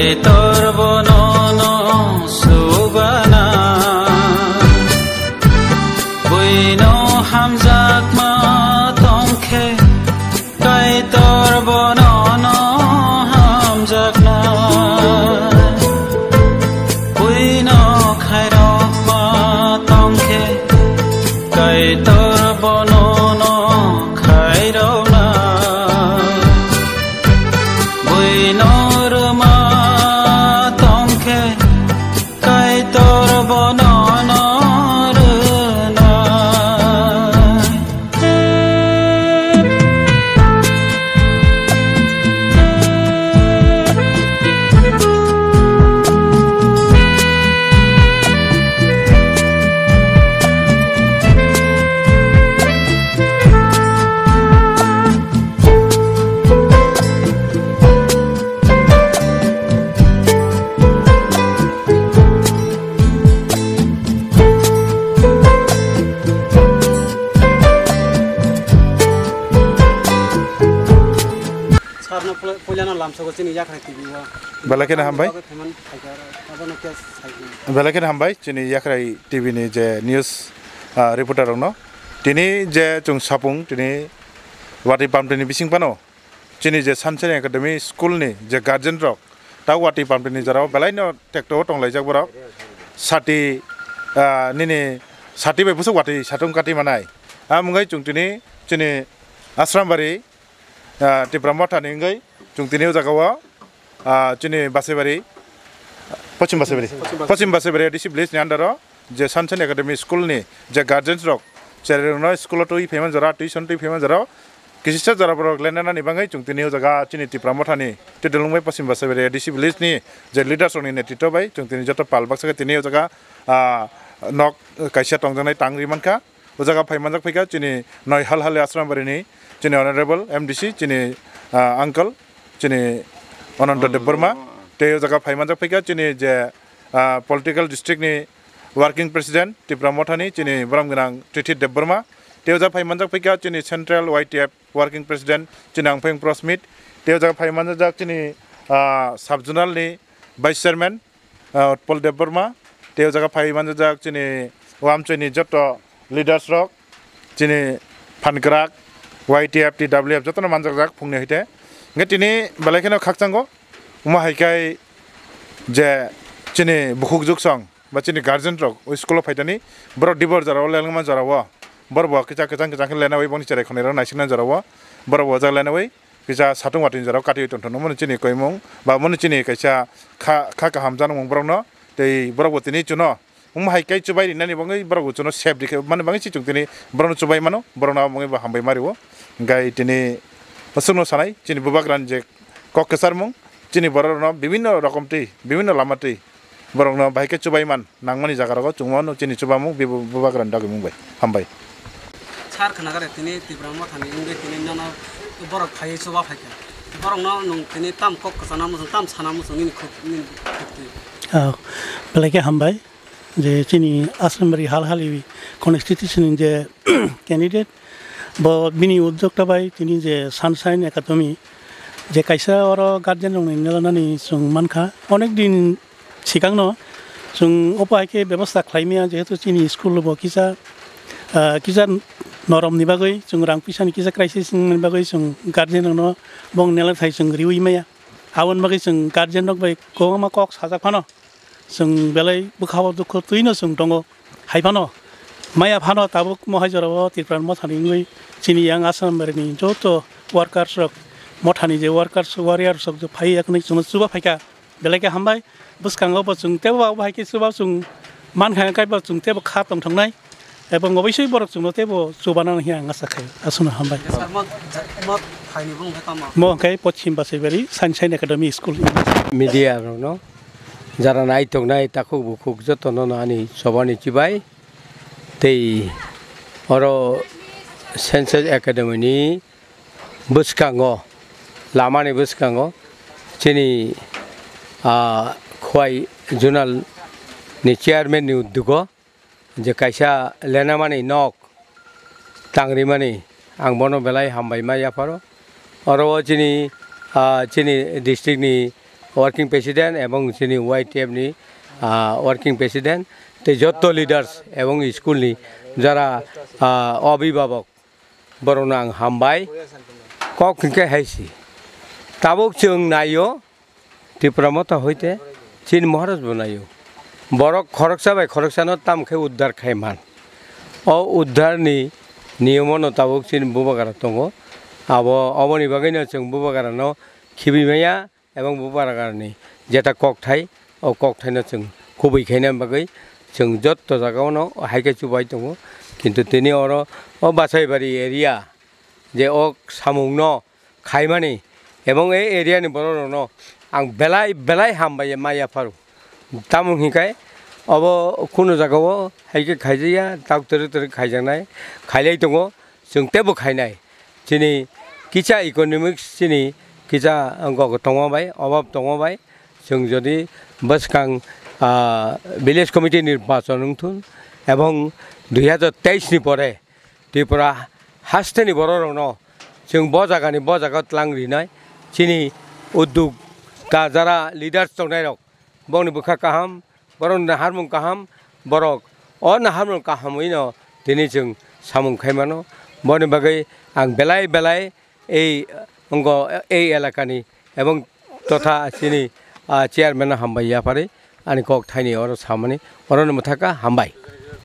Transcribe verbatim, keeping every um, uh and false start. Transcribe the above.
Kaitor bono no subana, buino hamjakma tongkhe, Kaitor bono no hamjakna, buino khairokma tongkhe, Kaitor bono no khairokna. Buino rwma tongkhe, Kaitor bono no rwnai. Sarno pula-, puilano lamsogo chini Yakhrai T V o. Belai kheno hambai. Bagwi phaimani phaikar, abono khe saikhe. Belai kheno hambai chini Yakhrai T V ni je news, ah, reporter rokno. Tini je chwng sapung, tini watwi pamtwini bising phano chini je Sunshine Academy School ni je guardian rok, ta watwi pamtwini jorao belaino tekto tonglaijak borok. Sati, ah, nini sati bai bwswk watwi satung kati manai. Amwngwi chwng tini chini Asrambari, ah, Tipra Mothani wngwi chwng tini o jagao, ah, chini Basaibari, Pochim Basaibari, Pochim Basaibari A D C village ni under o je Sunshine Academy School ni je guardians rok, cherai rokno school o twi phaimani jora, tuition twi phaimani jora, kisisa jora borok lenanani bagwi chwng tini o jaga chini Tipra Mothani twi Dulwngbai Pochim Basaibari A D C village ni je leaders rokni netritwo bai chwng tini joto pal baksa khe tini o jaga, ah, nok kaisa tongjaknai tang ri mankha. O jaga phai manjak phaikha chini noi hal hali Asrambari ni chini honorable M D C chini, ah, uncle chini Ananta Debbarma. Tei o jaga phai manjak phaikha chini je, ah, political district ni working president Tipra Mothani chini borom gwnang Tithi Debbarma. Tei o jaga phai manjak phaikha chini central Y T F working president chini Angpheng Prosmit. Tei o jaga phai manjak chini, ah, sub zonal ni vice chairman, ah, Utpal Debbarma, tei o jaga phai manjak chini o amchoini joto leaders rok, chini phankrak, Y T F, T W F jotono manjakjak phungni hwite. Hwnkhe tini belai kheno khakchango, omo hai khe je chini bukhuk juksong ba chini guardian rok o school o phaitani, borok dibor jora o lengma jora o, borok bo kisa kwchang kwchang khe lena bai boni cherai khonai rok naisikna jora o, borok bo o jaga lena bai kisa satung watwi ni jora o kati tongthokno mani chini koimung ba mani chini kaisa kha, kha kaham janamung borokno tei borok bo tini chuno wngma hai khe chubai rinani bagwi borok bo chuno sep rikhe mani bagwi si chwng tini borokno chubai mano, borokno abo bagwi bo hambai ma rio. Hwnkhe tini aswkno sanai chini bubagrani je kok kwcharmung chini borokno bibinno rokom twi bibinno lama twi borokno bahai khe chubai man nangmani jaga rogo chwngma no chini chubamung bibo bubagrani dagimung bai. Hambai. Sar khna gare tini Tipra Mothani wngwi tini nono borok phaiwi chuba phaikha. Borokno nwng tini tam kok kwchana muchung, tam sana muchung nini khuk, nini khuk twi. Ah, belai khe hambai je chini Asrambari hal hali constitution ni je candidate bo bini uddokta bai tini je Sunshine Academy je kaisa oro guardian rokni nelanani chwng mankha. Onek din sikangno chwng opo hai khe bebosta khlai maya, jehetu chini school bo kisa, ah, kisa noromni bagwi chwng rang pisani kisa crisis wngmani bagwi chwng guardian rokno bong nelathai chwng riwi maya. Aboni bagwi chwng guardian rok bai kwbangma kok sajak phano chwng belai bwkhao dukho twino chwng tongo. Hai phano maya phano tabuk mohai jorao Tripura Mothani wngwi chini yang Asrambari ni joto workers rok, Mothani je workers, warriors rok je phai yakni chwngno chuba phaikha. Belai khe hambai. Bwskango bo chwng teibo abo hai khe chuba chwng mankha, kaibo chwng teibo kha tongthoknai. Ebong oboisoi borok chwngno teibo chubanani hiya ang asa khaio. Aswkno hambai. Sir, mo, mo phaini bung khe tamo? Mo hwnkhe Pochim Basaibari Sunshine Academy School. Media rokno jara naitongnai takhuk bukhuk jotono no ani chobani chibai tei oro Sunshine Academy ni bwskango, lamani bwskango chini, ah, Khowai Zonal ni chairman ni uddogo je kaisa lenamani nok tangrimani, ang bono belai hambai ma yapharo. Oro o chini, ah, chini district ni working president ebong chini Y T F ni, ah, working president tei jotto leaders ebong school ni jara, ah, abhibhabok borokno ang hambai. Kok hwnkhe hai si. Tabuk chwng naio, Tipra Motha hoite chini Maharaj bo naio. Borok khoroksa bai khoroksano tam khe uddar khai man. O uddar ni niyomo no tabuk chini bubagra tongo. Abo, oboni bagwi no chwng bubagra no khibi maya ebong bubagra ni jeta kokthai, o kokthai no chwng kubui khaina bagwi chwng jotto jaga o no hai khe chubai tongo. Kintu tini oro o Basaibari area je o samung no khaimani, ebong ei area ni borok rok no ang belai belai hambai ma yapharo. Tamo hwnkhai obo kunu jaga o hai khe khaijakya, tak twrwk twrwk khaijaknai, khailai tongo, chwng teibo khainai. Chini kisa economics chini kisa gok tongma bai, obab tongma bai, chwng jodi bwskang, ah, village committee nirbachon wngthun ebong dui hazar teis ni pore Tripura hasteni borok rokno chwng bo jagani bo jaga tlang rinai. Chini udduk ta jara leaders tongnai rok, bongni bwkha kaham, borok naharmung kaham, borok o naharmung kahamwi no tini chwng samung khai mano. Boni bagwi ang belai belai ei wngkha ei elakani ebong totha chini, ah, chairman no hambai yapharwi ani kok thaini oro samani, oro no mwthaka hambai.